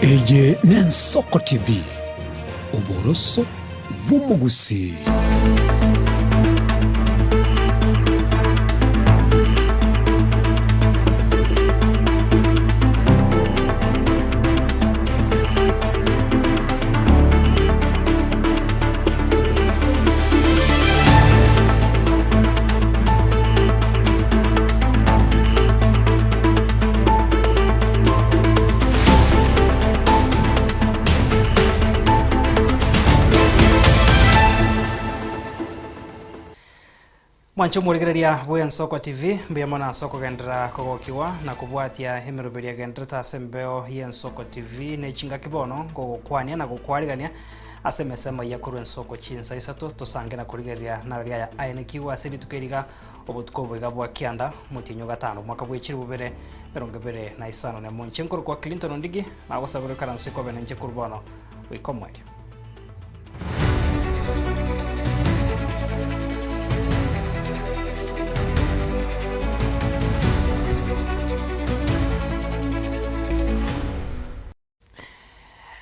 Eye n'Ensoko TV, oboroso bw'omogusii. Mwanche omorigereria bw'Ensoko TV, mbuya mono ase okogenderera kogokigwa na kobwatia emeroberio egendererete ase embeo y'Ensoko TV ne chingaki bono nkogokwania na gokwarigania ase emesemo eyia korwa ensoko chinsa isato tosange na korigereria nararia aya aenekigwe ase rituko eri iga obotuko obo iga bwa kianda omotienyi o gatano omwaka bwe chilifu bibere emerongo ebere na isano nemo. Inche nkorokwa Clinton Ondigi nagosabire oikaranse kobe nainche korwa bono goika omoerio.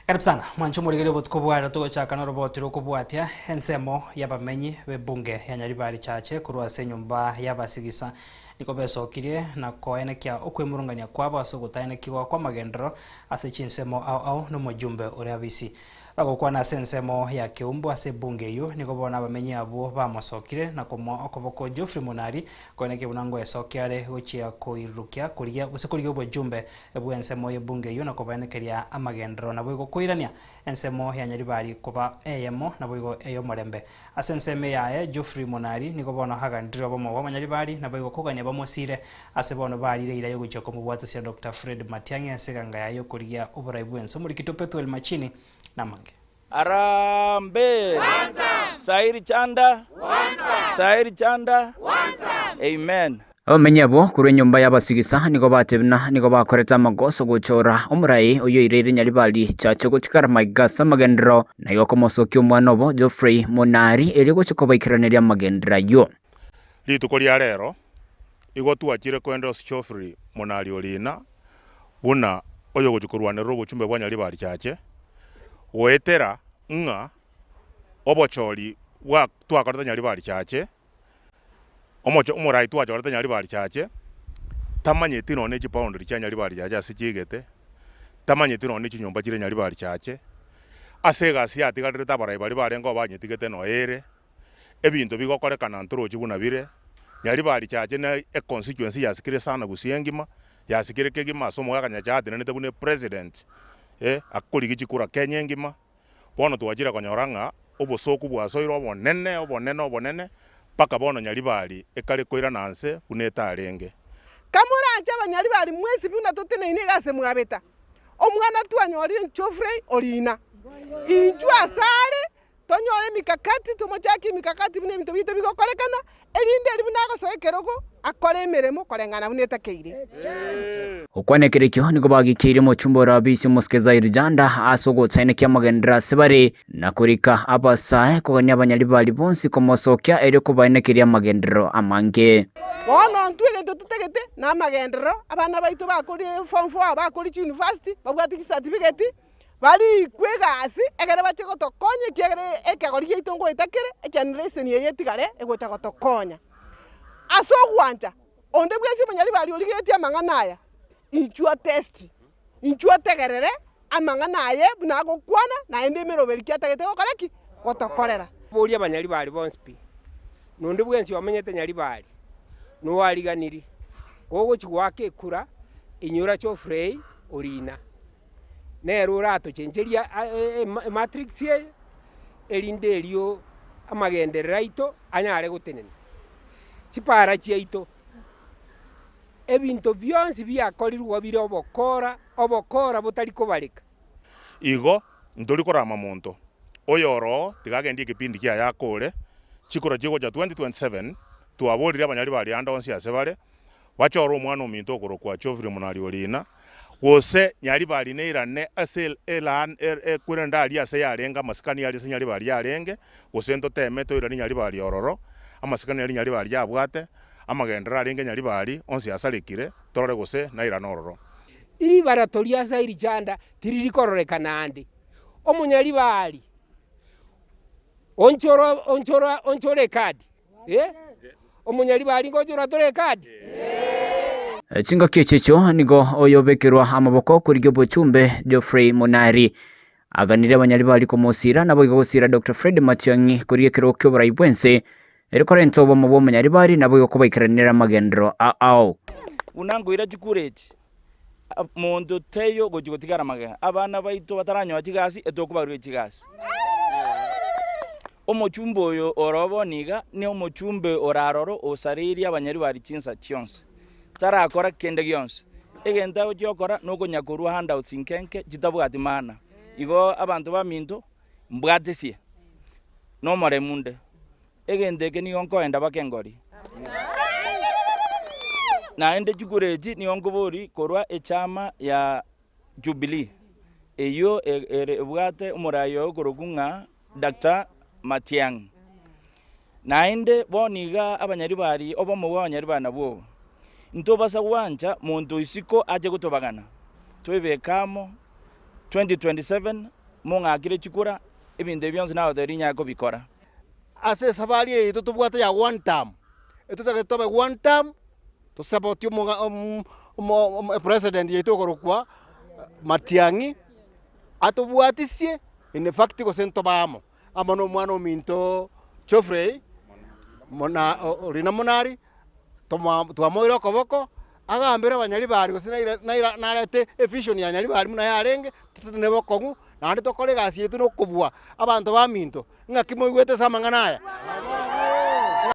Karibu sana mwanche omorigereria obotuko bwa rero togochaka noroboti rokobwatia ensemo y'abamenyi b'ebunge ya Nyaribari Chache korwa ase enyomba y'abasigisa nigo besokirie na koenekia okwemurungania kwabo ase ogotaenekigwa kw'amagenderero ase chinsemo ao ao nomojumbe ore abisi. Bagokwana ase ensemo ya Keumbu ase ebunge eyio, nigo bono abamenyi abwo bamosokire na komoa okoboko Geoffrey Munari koenekia buna ngoesokia are gochia koirurukia korigia gose korigia obojumbe bw'ensemo y'ebunge eyio na kobaenekeria amagenderero naboigo koirania ensemo ya Nyaribari koba eyemo naboigo ey'omorembe. Ase ensemo eyaye Geoffrey Munari nigo bono aganderire obomo bw'abanyaribari naboigo kogania bamosire ase bono barire eira y'ogochia komobwatosia Doctor Fred Matiang'i ase eganga yaye y'okorigia oborai bw'ense. Omorikito Pethuel Machini namange. Harambee! Sairi Chanda! Sairi Chanda! Amen. Abamenyi abwo korwa enyomba y'abasigisa nigo batebina nigo bakorete amagoso gochora omorai oyio oireire Nyaribari Chache gochia maiga ase amagenderero na igo komosokia omwana obo Geoffrey Monari erio gochia kobaikeraneria amagenderero ayio. Rituko ria rero igo twachire koendorse Geoffrey Monari Orina buna oyogochia korwanerera obochumbe bwa Nyaribari Chache goetera ng'a obochori bwa twakorete Nyaribari Chache Omochie omorai twachorete Nyaribari Chache, tamanyeti nonya ne chiboundary chia Nyaribari Chache ase chiigete, tamanyeti nonya ne chinyomba chire Nyaribari Chache, ase egasi yatigarerete abarai baria barenge oo banyetigete nonya ere, ebinto bigokorekana ntorochi buna bire, Nyaribari Chache ne econstituency yasikire sana gusii engima, yasikire kegima ase omogaka Nyachae atenenete buna epresident, akorigia chikura Kenya engima. Bono twachire konyora ng'a obosooku bwasoire obonene, obonene, obonene, mpaka bono Nyaribari ekare koirana nse buna etarenge. Kamoranche abanyaribari mwensi buna toteneine iga ase mwabeta, omwana twanyorire Geoffrey Orina. Inchuo asare tonyore emikakati, tomochakie emikakati buna ebinto biaito bigokorekana, Erinde erio buna agosoa ekerogo, akore emeremo koreng'ana buna etakeire. Gokwana ekerekio nigo bagikeire omochumba ore Abisi omosike Zair Janda ase ogochaina ki'amagenderero ase bare, na korika abasae kogania abanyaribari bonsi komosokia erio kobaenekeria amagenderero amange. Bono intwe egento totagete namagenderero, abana baito bakorie form four, bakorie chiuniversity, babwate chicertificate, Barikwe egasi ekero bache gotokonya, ekiagera ekegori giaito ngoeta kere, egeneration eye etigare egocha gotokonya. Ase ogwancha, onde bwensi omonyaribari origeretie amang'ana aya, inchuo test, inchuo otegerere amang'ana aye buna agokwana naende emeroberi ki atagete gokora ki? Gotokorera. Boria abanyaribari bonsi pi, na onde bwensi omenyete Nyaribari, na oariganirie, ogochia goaka ekura, inyora Geoffrey Orina. Nere oratochencherie ematrix eye, erinde erio amagenderero aito anyare gotenena. Chipara chiaito, ebinto bionsi biakorirwe bire obokora, obokora botari kobareka. Igo ntori korama monto oyoro oo tiga agendie ekepindi kiaye akore, chikura chigocha 2027 twaborire abanyari baria ande onsi ase bare, Bachore omwana ominto okorokwa Geoffrey Munari Orina, gose Nyaribari neirane ase ekwerende aria ase yarenge amasikani aria ase Nyaribari yarenge, gose ntoteme toiranie Nyaribari ororo, amasikani aria Nyaribari yabwate, amagenderero arenge Nyaribari onsi asarekire, torore gose nairane ororo. Ribarato ria Sairi Chanda tiriri kororekana ande. Omonyaribari, onchora onchora onchora ekadi, eh, omonyaribari ngochora tore ekadi? Chingaki echi echio nigo oyobekerwa amaboko korigia obochumbe Geoffrey Monari aganirie abanyaribari komosira naboigo gosira Doctor Fred Matiang'i korigia ekerogo ki'oborai bw'ense ere korenta obomo bw'omonyaribari naboigo kobaikeranera amagenderero ao. Buna nkoira chikura echi, monto taiyo gochia gotigara magega. Abana baito bataranyora chigasi, etokobarua chigasi. Omochumbe oyo ore bono iga, ne omochumbe ore aroro osareirie abanyaribari chinsa chionsi, tarakora kende gionsi. Egento agochia gokora nokonya korua handouts nke nke chitabwati maana. Igo abanto baminto, mbwatesie, nomoremu nde. Egento eke nigo nkoenda baka engori. Naende chikura echi nigo nkoboria korwa echama ya Jubilee, eyio ere ebwate omorai oye okorokwa ng'a Doctor Matiang'i. Naende bono iga abanyaribari obomo bwa abanyaribari nabwo obo, ntobasa gwancha monto isiko ache gotobagana, toebeke amo 2027 mong'akire chikura, ebinto ebi bionsi nagotebirie rinyare kobikora. Ase esafari eye yaito tobwate ya one term, etotagete tobe one term, tosapotie omoga omo president yaito okorokwa Matiang'i, atobwatisie in fact gose ntobe amo, amo na omwana ominto Geoffrey mona Orina Monari, tomoa twamoire okoboko, agambere abanyaribari gose naira naira narete evision ya nyaribari buna yarenge, totenene bokong'u, naende tokore egasi yaito na okobua abanto baminto, ng'aki moigwete ase amang'ana aya?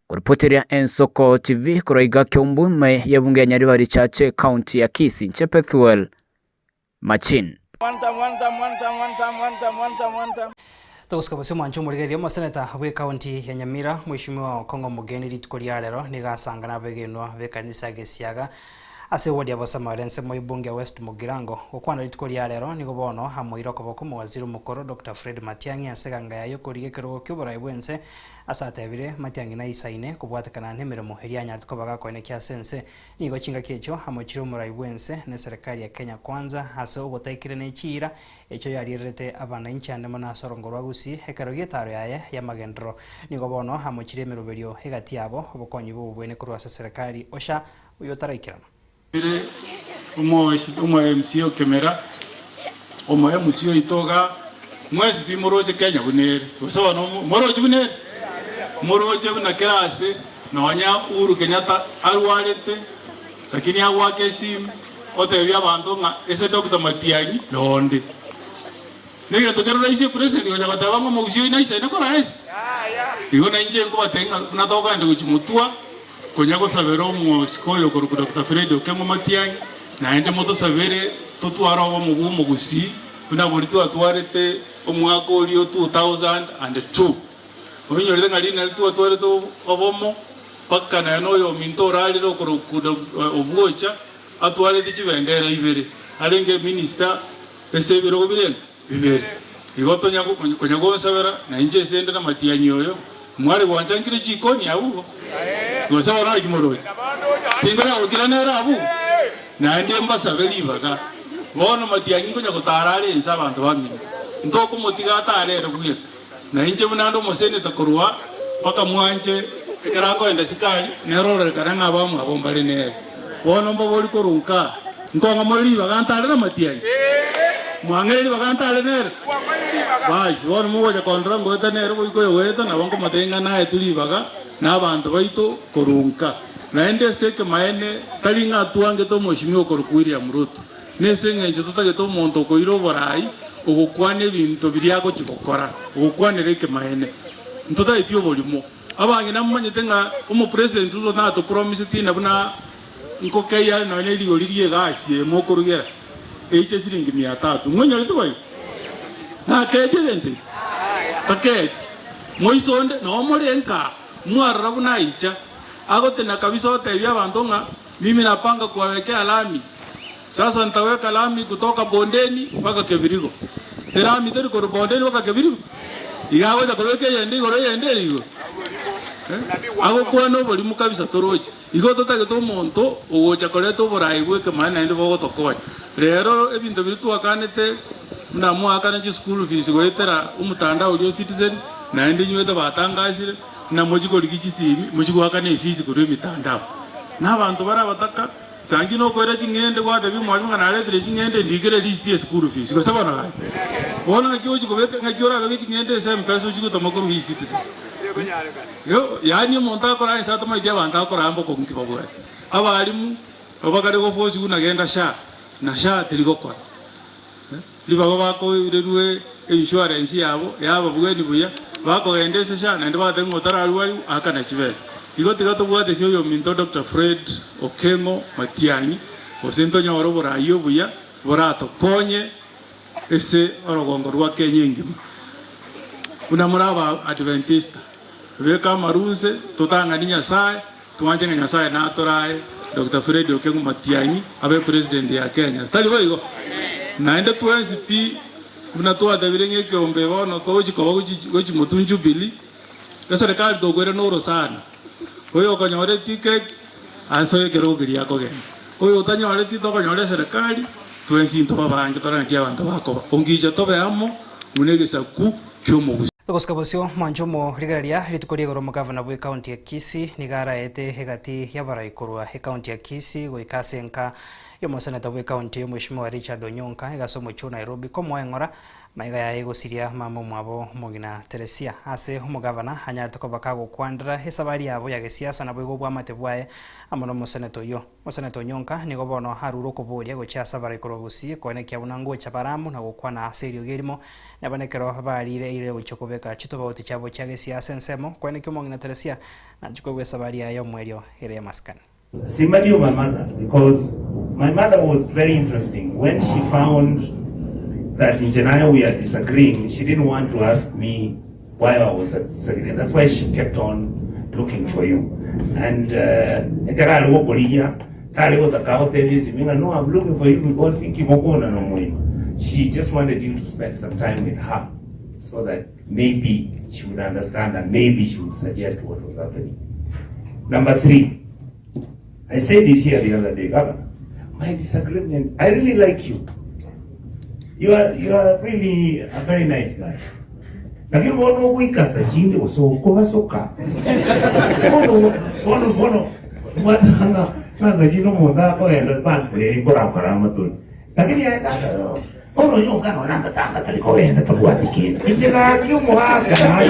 Koripoteria Ensoko TV korwa iga Kiambu ime y'ebunge ya Nyaribari Church County ya Kisii inche Pethuel Machin. One time, one time, one time, one time, one time, one time, one time. Togosika bosio omwancho omorigereria omoseneta bw'ekaunti ya Nyamira Mweshimiwa Okong'o Omogeni rituko ria rero nigo asangana abegenwa b'ekanisa Gesiaga ase eward ya Bosamare ensemo y'ebunge ya West Mugirango. Gokwana rituko ria rero nigo bono amoire okoboko omowaziri omokoro Doctor Fred Matiang'i ase eganga yaye okorigia ekerogo ki'oborai bw'ense ase atebire Matiang'i naisaine kobwatekana nemeremo eria anyarete koba gakoenekia ase ense Nigo chingaki echio amochire omorai bw'ense na eserekari ya Kenya Kwanza ase ogotaikire ne chiira echio yariererete abananchi ande mono ase orongo rwa Gusii ekero gi'etaro yaye y'amagenderero. Nigo bono amochire emeroberio egati yabo obokonyi bw'obobwene korwa ase eserekari Osha oyotaraikerana. Ere omo MC o Kemera, omo MC oito igaa, mwensi pi moroche Kenya buna ere. Gose bono moroche buna ere? Moroche buna kera ase Nonya Uhuru Kenyatta arwarete, lakini agoaka esimu otebia abanto ng'a ese Doctor Matiang'i nonde. Negento kere raisi epresident gocha goteba ng'a omogusii oyio naisaine kora ase. Igo nainche nkobatebia ng'a buna tokogenda gochia motwa konya gosabera omosike oyo okorokwa Doctor Fred Okeng'o Matiang'i naende motosabere totware obomo bwa omogusii buna boria twatwarete omwaka oria o 2002. Oinyorete ng'a rinari twatwarete obomo, mpaka naye noyominto orarire okorokwa Obwocha atwarete chibendera ibere, arenge eminister ase ebirogo birenga bibere. Igo tonya konya gonsabera, na inche ase inde namatianyi oyo, mware gwancha nkire chikoni abwo? Gose bono naki moroche? Tingora gokira nere abwo? Naende mbasabe ribaga. Bono matiangi nkonya gotara are inse abanto baminto, ntokomotiga atare ere bweka. Na inche buna ande omoseneta korwa mpaka mwanche, ekero akoenda sikari, nere ororekane ng'a abamwabo mbare nere. Bono mbabori korwa nka, nkong'a more ribaga ntare namatiangi? Mwang'ire ribaga ntare nere? Basi, bono mogocha kondora ngoeta nere goika oyogoeta, nabo nkomotebia ng'a naetwe ribaga nabanto baito korwa nka. Naende ase ekemaene, tari ng'a twangete omoshimiwa okorokwa William Ruto. Nese engencho totagete omonto okoira oborai, ogokwana ebinto biria agochia gokora, ogokwanera ekemaene. Ntotageti oborimo. Abang'ina momanyete ng'a omopresident Ruto natopromisetie ng'a buna nkokei are nonya ne rigori ri'egasi eye mokorugera eiche siringi mia tatu. Mwenyorete boigo? Nakeetie egento ekio? Takeeti. Moiso onde noo more nkaa, mwarora buna aicha, agotena kabisa otebia abanto ng'a Mimi napanga kuwawekea lami, sasa nitaweka lami kutoka bondeni mpaka Kebirigo. Elami teri korwa bondeni mpaka Kebirigo? Iga agocha kobeka eyende igoro eyende ere igoro. Agokwana oborimo kabisa toroche. Igo totagete omonto ogocha koreta oboraai bw'ekemaene naende bogotokonya. Rero ebinto biria twakanete buna mwaakana chischool fees goetera omotandao oria o Citizen, naende inywete batangasire ng'a mochie korigia chisimi mochie goakana efees korwa emitandao. Na abanto bare abataka, sangi nokoira ching'ende gwatebia omwalimu ng'a naretire ching'ende ndikere erisiti ye school fees gose bono gaki? Bono ng'aki ogochia kobeka ng'aki orabeke ching'ende ase mpesa ochie gotoma korwa eCitizen? Yaani omonto akore inse atamaeti abanto akore amo bokong'u ki babwate. Abalimu bakare goforce buna genda sha na sha teri gokora. Ribaga bakoirerwe einsurance yabo yababweni buya bakogenda ase sha naende bateba ng'a otararwariwu akana chibesa. Igo tiga tobwate ase oyominto Doctor Fred Okengo Matiang'i gose ntonyore oborai obuya boratokonye ase orogongo rwa Kenya engima. Buna more aba Adventista, beka amarunse, totang'ani Nyasae, twanche ng'a Nyasae natorae Doctor Fred Okengo Matiang'i abe president ya Kenya. Tari boigo? Naende twensi pi buna twatebire ng'a ekeombe bono togochi koba gochi gochi motwe Jubilee, eserekari tokwere norosana. Oyo okonyora eticket asoe ekerogo keria akogenda. Oyo otanyoreti tokonyora eserekari, twensi intobe abange tore naki abanto bakoba. Ongicha tobe amo buna egesaku ki'omogusii. Gosika bosio mwanche omorigereria rituko ri'igoro omogavana bw'ecounty ya Kisii nigo araete egati y'abarai korwa ecounty ya Kisii goika ase enka y'omoseneta bw'ecounty eyio Mweshimiwa Richard Onyonka egase omochie o Nairobi komoa eng'ora Maiga yaye gosiria mama omwabo omogina Teresia ase omogavana anyarete koba kagokwanera esabari yabo ya gesiasa naboigo obwamate bwaye amo nomoseneta oyio. Omoseneta Onyonka nigo bono arure okoboria gochia ase abarai korwa Gusii koenekia buna ngocha bare amo na gokwana ase eriogi erimo neba nekero barire eira yogochia kobeka chitobauti chiabo chia gesiasa ensemo koenekia omong'ina Teresia nachie koigwa esabari yaye omoerio ere y'amasikani. Simba knew my mother because my mother was very interesting when she found that inche naye we are disagreeing she didn't want to ask me why I was disagreeing that's why she kept on looking for you and uh, ekero are gokorigia tare gotaka agotebia esimi ng'a no I'm looking for you because inki mokona na omoima she just wanted you to spend some time with her so that maybe she would understand and maybe she would suggest what was happening. Number three, I said it here the other day, Governor, my disagreement, I really like you. You are, you are really a very nice guy. Lakini bono ogwikasa chinde gose okobasoka bono bono bono mwatanga ng'asa chinde omonto akogenda bantu nkorakora amaturi Lakini aye tata bono oyonka nonya amatanga tari kogenda tabwati kende. Inche gaki omogaaka naye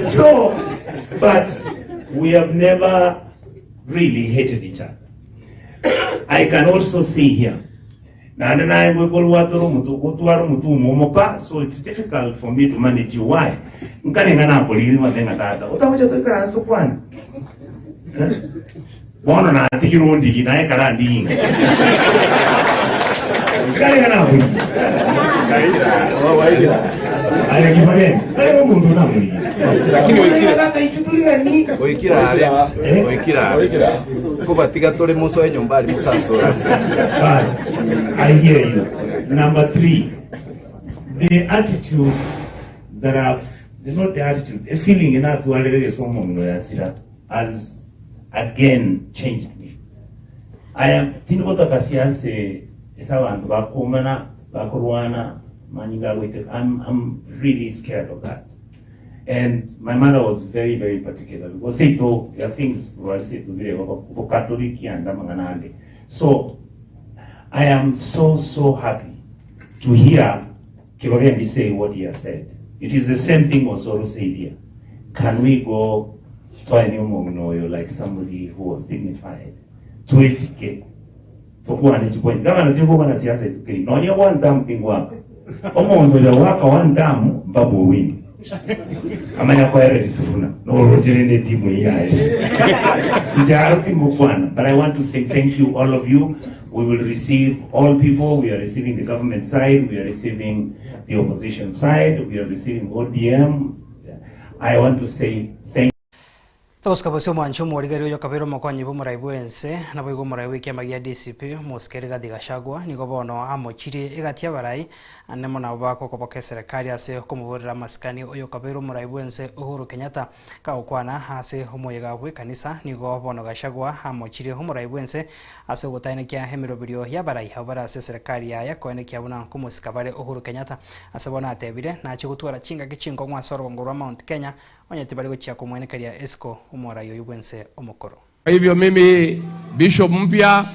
So, but we have never really hated each other. I can also see here Naende naye ngoikorwa tore omotu gotwara omotu omomo pa, so it's difficult for me to manage you why? Nkare ng'a nakorire ngote ng'a tata otagocha toikaranse tokwane Eh? Bono natigire ondigi naye karandigi inga nkare ng'a nakorire Aye kibageni kare omonto namorigi Lakini oikire. Tata intwe turi gani Oikire are, Eh? oikire are. Kobatiga tore mosoe nyomba aria mosansore. Bas, I hear you. Number three, the attitude that I've, not the attitude, the feeling inatwarire gesomo mino yasira has again changed me. I am tinigotaka siasa ase abanto bakoumana bakorwana manyinga agoiteka. I'm, I'm really scared of that. And my mother was very very particular because seito there are things rwari seito bire bokatoliki and amang'ana ande. So I am so so happy to hear Kibagendi say what he has said. It is the same thing Osoro said here. Can we go twaenie omong'ina oyo like somebody who was dignified? Twesike tokwane chikwanyi gavana tikobana siasa etukei nonye one term pingwa omonto oyo goaka one term mbabu owino amanya koereri sifuna norochere ne timu eye yaye inche aro tingokwana but I want to say thank you all of you we will receive all people we are receiving the government side we are receiving the opposition side we are receiving ODM I want to say thank. Togosika bosio omwanchi omorigereria oyo okabeire omokonyi bw'omorai bw'ense, naboigo omorai bw'ekiama gia DCP, Omosike Rigathi Gachagua, nigo bono amochirie egati y'abarai ande mono abwo bakokoboka eserekari ase okomoborera amasikani oyo okabeire omorai bw'ense Uhuru Kenyatta. Kagokwana ase omoyega bw'ekanisa, nigo bono Gachagua amochirie omorai bw'ense ase ogotaenekia emeroberio y'abarai abwo bare ase eserekari yaye koenekia buna nkomosika bare Uhuru Kenyatta. Ase bono atebire, nache gotwara chingaki chinkong'u ase orogongo rwa Mount Kenya Onye tibari gochia komwenekeria isiko omorai oyio bw'ense omokoro. Kwa hivyo mimi Bishop mpya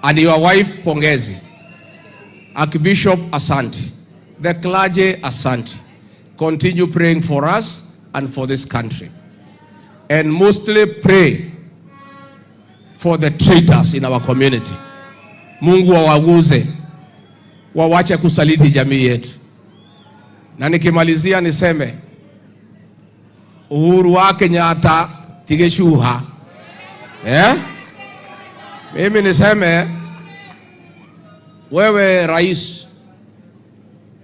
and your wife pongezi. Archbishop asante. The clergy asante. Continue praying for us and for this country. And mostly pray for the traitors in our community. Mungu awaguze, wawache kusaliti jamii yetu. Na nikimalizia niseme Uhuru wa Kenyatta tigeshuha eh? Mimi niseme wewe rais,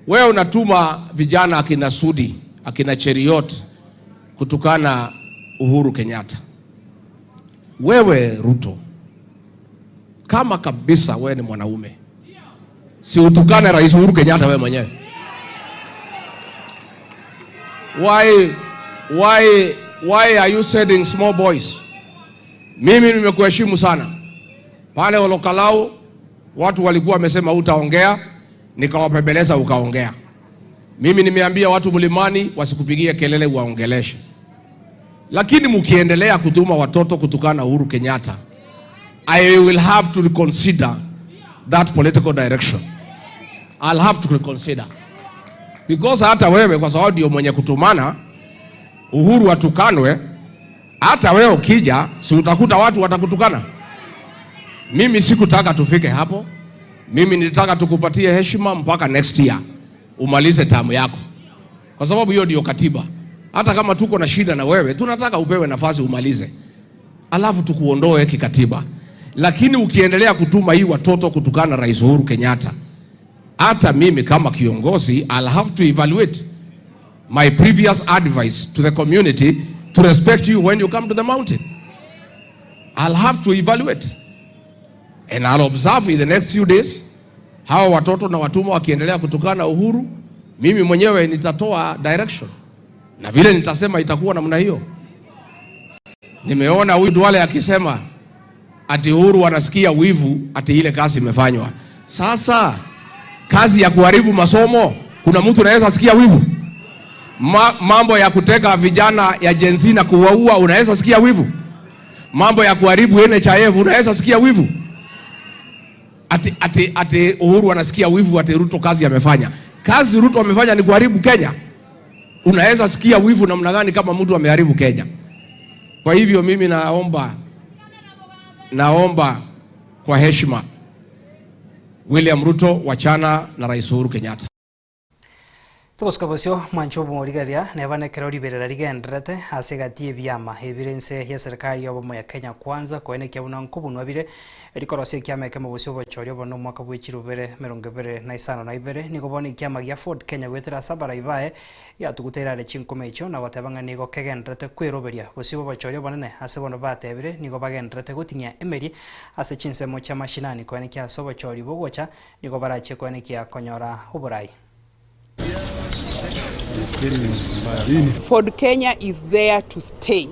wewe unatuma vijana akina Sudi akina Cheriot kutukana Uhuru Kenyatta. Wewe Ruto, kama kabisa wewe ni mwanaume, si utukane Rais Uhuru Kenyatta wewe mwenyewe. Why, why, why are you sending small boys? Mimi nimekuheshimu sana pale Olokalau, watu walikuwa wamesema utaongea, nikawapembeleza ukaongea. Mimi nimeambia watu mlimani wasikupigie kelele, waongeleshe. Lakini mkiendelea kutuma watoto kutukana Uhuru Kenyatta, I will have to reconsider that political direction. I'll have to reconsider. Because hata wewe kwa sababu ndio mwenye kutumana Uhuru atukanwe, hata wewe ukija, si utakuta watu watakutukana? Mimi sikutaka tufike hapo. Mimi nilitaka tukupatie heshima mpaka next year umalize tamu yako, kwa sababu hiyo ndio katiba. Hata kama tuko na shida na wewe, tunataka upewe nafasi umalize, alafu tukuondoe kikatiba. Lakini ukiendelea kutuma hii watoto kutukana Rais Uhuru Kenyatta, hata mimi kama kiongozi I'll have to evaluate my previous advice to the community to respect you when you come to the mountain. I'll have to evaluate and I'll observe in the next few days hawa watoto na watumwa wakiendelea kutukana Uhuru, mimi mwenyewe nitatoa direction na vile nitasema itakuwa namna hiyo. Nimeona huyu Duale akisema ati Uhuru anasikia wivu ati ile kazi imefanywa. Sasa kazi ya kuharibu masomo, kuna mtu anaweza sikia wivu? Mambo ya kuteka vijana ya Gen Z na kuwaua, unaweza sikia wivu? Mambo ya kuharibu NHIF, unaweza sikia wivu? Ati, ati, ati Uhuru anasikia wivu ati Ruto kazi amefanya. Kazi Ruto amefanya ni kuharibu Kenya. Unaweza sikia wivu namna gani kama mtu ameharibu Kenya? Kwa hivyo mimi naomba, naomba kwa heshima William Ruto, wachana na Rais Uhuru Kenyatta. Togosika bosio mwanche omorigereria neba nekero riberera rigendererete ase egati y'ebiama ebire inse y'eserikari y'obomo ya Kenya Kwanza koenekia buna nkobunwa bire erikorosia ekiama ekemo bosio obochori obo na omwaka bwe chirubere emerongo ebere na isano na ibere nigo bono ekiama gia Ford Kenya goetera ase abarai baye giatuguteire are chinkoma echio na goteba ng'a nigo kegendererete kweroberia bosio bw'obochori obonene ase bono batebire nigo bagendererete goting'ia emeria ase chinsemo chia mashinani koenekia ase obochori bogocha nigo barachie koenekia konyora oborai. Ford Kenya is there to stay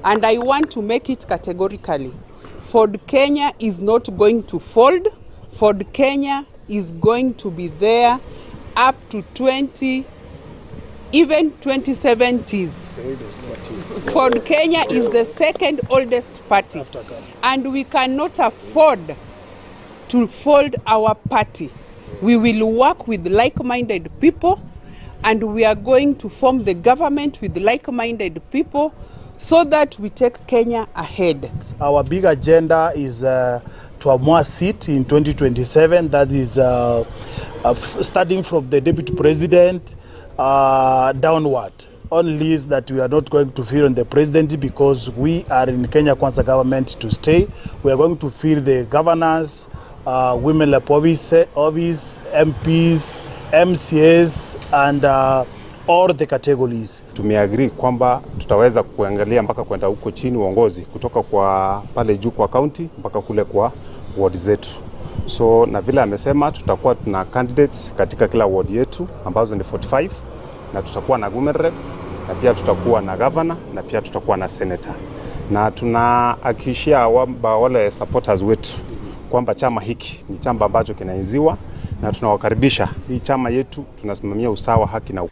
and I want to make it categorically. Ford Kenya is not going to fold. Ford Kenya is going to be there up to 20 even 2070s. Ford Kenya is the second oldest party and we cannot afford to fold our party. We will work with like-minded people and we are going to form the government with like-minded people so that we take Kenya ahead. Our big agenda is to have more seat in 2027, that is starting from the deputy president downward. Only is that we are not going to fill on the presidency because we are in Kenya Kwanza government to stay. We are going to fill the governors, women rep office, office, MPs, MCAs, and all the categories. Tumeagree kwamba tutaweza kuangalia mpaka kwenda huko chini uongozi kutoka kwa pale juu kwa county mpaka kule kwa ward zetu. So na vile amesema tutakuwa tuna candidates katika kila ward yetu ambazo ni 45 na tutakuwa na women rep na pia tutakuwa na governor na pia tutakuwa na senator, na tunahakikishia wale supporters wetu kwamba chama hiki ni chama ambacho kinaenziwa na tunawakaribisha. Hii chama yetu tunasimamia usawa, haki na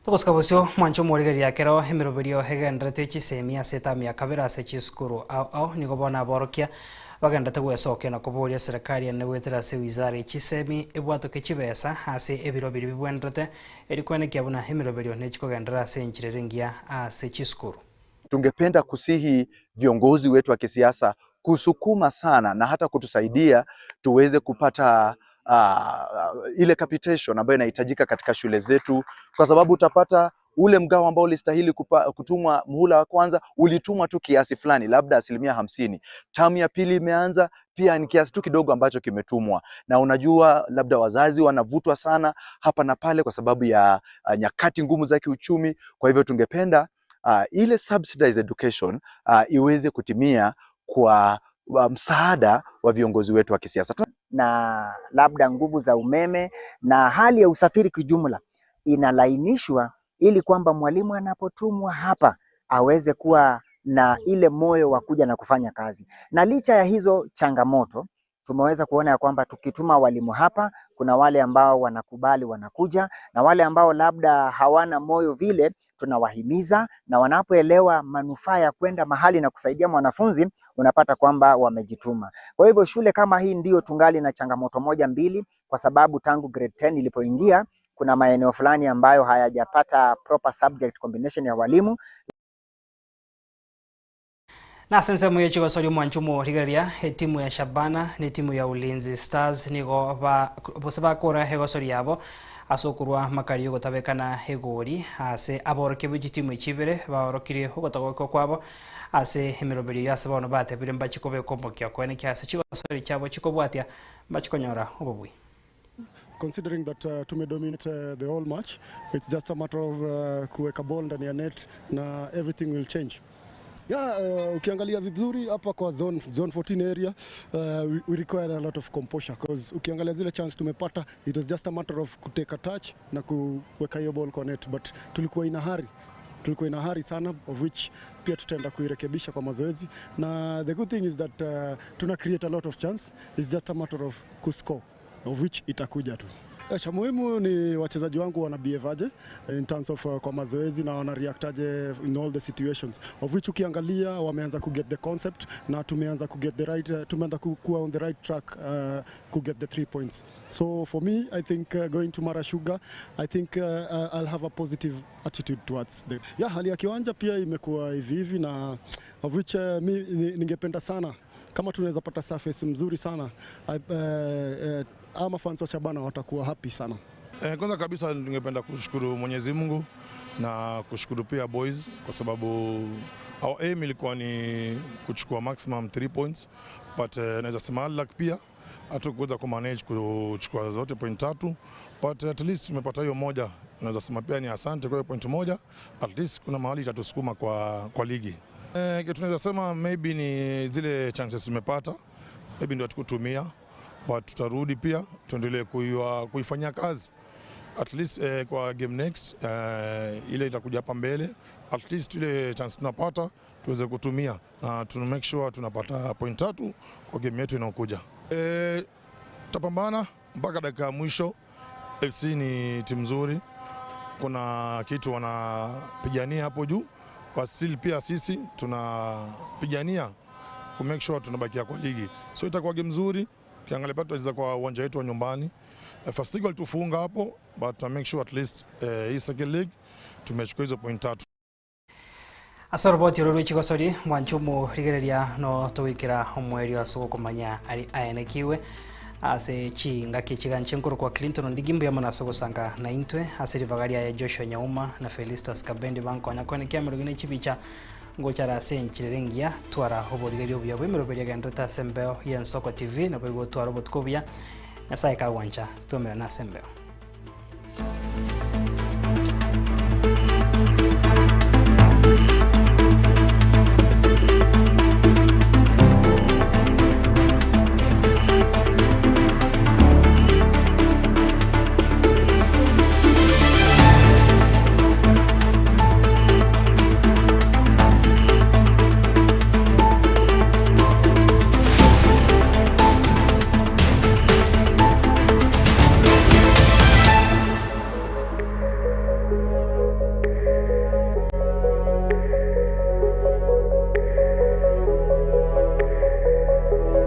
Togosika bosio mwanche omorigereria ekero emeroberio egenderete chisemi ase etamu ya kabere ase chisukuru ao ao nigo bono aborokia bagenderete gwesokia na koboria serikali ene goetera ase wizara ye chisemi ebwatoke chibesa ase ebiro biria bibwenerete eri koenekia buna emeroberio nechikogenderera ase enchera ere engiya ase chisukuru. Tungependa kusihi viongozi wetu wa kisiasa kusukuma sana na hata kutusaidia tuweze kupata ile capitation ambayo inahitajika katika shule zetu, kwa sababu utapata ule mgao ambao ulistahili kutumwa muhula wa kwanza ulitumwa tu kiasi fulani, labda 50%. Tamu ya pili imeanza pia ni kiasi tu kidogo ambacho kimetumwa, na unajua labda wazazi wanavutwa sana hapa na pale kwa sababu ya nyakati ngumu za kiuchumi. Kwa hivyo tungependa ile subsidized education iweze kutimia kwa msaada wa viongozi wetu wa kisiasa. Na labda nguvu za umeme na hali ya usafiri kijumla inalainishwa ili kwamba mwalimu anapotumwa hapa aweze kuwa na ile moyo wa kuja na kufanya kazi. Na licha ya hizo changamoto, tumeweza kuona ya kwamba tukituma walimu hapa, kuna wale ambao wanakubali wanakuja, na wale ambao labda hawana moyo vile, tunawahimiza na wanapoelewa manufaa ya kwenda mahali na kusaidia mwanafunzi, unapata kwamba wamejituma. Kwa hivyo shule kama hii ndio tungali na changamoto moja mbili, kwa sababu tangu grade 10 ilipoingia kuna maeneo fulani ambayo hayajapata proper subject combination ya walimu. Nase ensemo ye chigosoria omwancho omorigereria, etimu ya Shabana na etimu ya Ulinzi Stars nigo ba bose bakora egosori yabo ase okorwa amakari yogotabekana egori ase aborokia be chitimu echi ibere baorokirie ogotagokwa kwabo ase emeroberio eyio ase bono batebire mbachi kobeka omokia koenekia ase chigosori chiabo chikobwatia mbachi konyora obobui. Considering that tumedominate the whole match, it's just a matter of kuweka ball ndani ya net na everything will change. Yeah, ukiangalia vizuri hapa kwa zone 14 area, we require a lot of composure because ukiangalia zile chance tumepata, it was just a matter of kuteka touch na kuweka hiyo ball kwa net, but tulikuwa ina hurry. Tulikuwa ina hurry sana, of which pia tutaenda kuirekebisha kwa mazoezi, na the good thing is that tuna create a lot of chance, it's just a matter of kuscore, of which itakuja tu. Cha muhimu ni wachezaji wangu wana behave aje in terms of kwa mazoezi na wana react aje in all the situations, of which ukiangalia wameanza ku get the concept na tumeanza ku get the right, tumeanza kuwa on the right track ku get the 3 points. So for me I think going to Mara Sugar, I think I'll have a positive attitude towards them. Yeah, hali ya kiwanja pia imekuwa hivi hivi, na of which mi ningependa sana kama tunaweza pata surface mzuri sana, ama fans wa Shabana watakuwa happy sana. Kwanza kabisa ningependa kushukuru Mwenyezi Mungu na kushukuru pia boys kwa sababu our aim ilikuwa ni kuchukua maximum 3 points, but naweza sema luck pia hatukuweza kumanage kuchukua zote point 3, but at least tumepata hiyo moja. Naweza sema pia ni asante kwa hiyo point moja, at least kuna mahali itatusukuma kwa ligi. Kitu tunaweza sema maybe ni zile chances tumepata, maybe ndio hatukutumia, but tutarudi pia tuendelee kuifanyia kazi at least kwa game next, ile itakuja hapa mbele, at least ile chance tunapata tuweze kutumia na tuna make sure tunapata point 3 kwa game yetu inayokuja. Tutapambana mpaka dakika ya mwisho. FC ni timu nzuri, kuna kitu wanapigania hapo juu, but still pia sisi tunapigania ku make sure tunabakia kwa ligi, so itakuwa game nzuri. Ukiangalia pia tutacheza kwa uwanja wetu wa nyumbani. First league walitufunga hapo, but to make sure at least hii second league tumechukua hizo point 3. Ase oroboti oro rwe chigosori mwancho omorigereria no togoikera omwerio ase ogokomanya ari aenekiwe ase chingaki chiganche nkoro kwa Clinton Ondigi mbuya mono ase ogosanga na intwe ase ribaga riaye Joshua Nyauma na Felistus Kabendi bankonya koenekia emerogo na chibicha ngochara ase enchera engiya twara oborigereria obuya bwa emeroberio egenderete ase embeo ya Ensoko TV nabo igo twara obotuko obuya Nyasaye kagwancha twomera nase embeo.